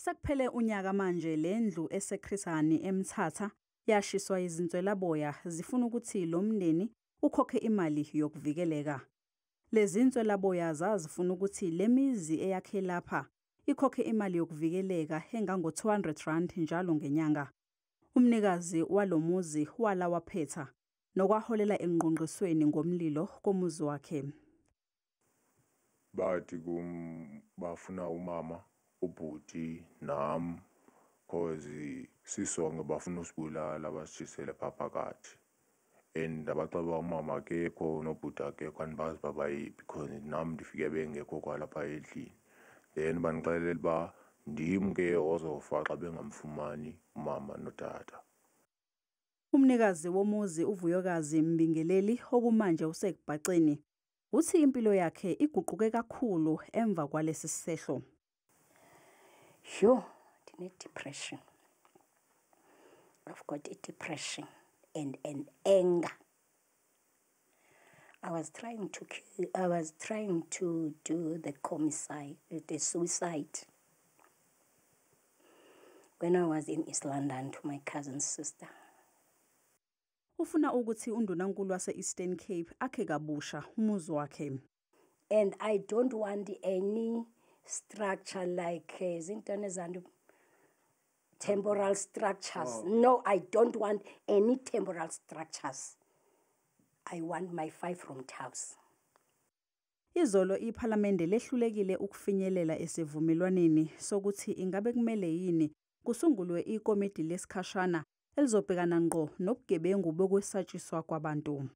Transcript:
Sekuphele unyaka manje le ndlu eseChris Hani eMthatha yashiswa izinswelaboya zifuna ukuthi lo mndeni ukhokhe imali yokuvikeleka. Lezi nswelaboya zazifuna ukuthi le mizi eyakhe lapha ikhokhe imali yokuvikeleka engango-R200 njalo ngenyanga. Umnikazi walo muzi wala waphetha, nokwaholela engqongqisweni ngomlilo komuzi wakhe. Bathi kum bafuna umama, ubhuti nam, cause sisonke bafuna usibulala, basitshisele phaa phakathi. And ndabaxelela umama akekho nobhuti akekho, andibazi uba bayephi because nam ndifike bengekho kwalapha endlini. Then bandixelela uba ndim ke ozofa xa bengamfumani umama notata. Umnikazi womuzi uVuyokazi Mbingeleli okumanje usekubhaceni uthi impilo yakhe iguquke kakhulu emva kwalesi sehlo. Yho, ndine-depression. I've got a depression and an anger. I was trying to do the homicide, the suicide, when I was in East London to my cousin's sister. Ufuna ukuthi undunankulu wase-Eastern Cape akhe kabusha umuzi wakhe. And I don't want any structure like zintoni ezanto, temporal structures. No, I don't want any temporal structures. I want my 5-roomed house. Izolo iPhalamende lehlulekile ukufinyelela esivumelwaneni sokuthi ingabe kumele yini kusungulwe ikomidi lesikhashana elizobhekana ngqo nobugebengu bokwesatshiswa kwabantu.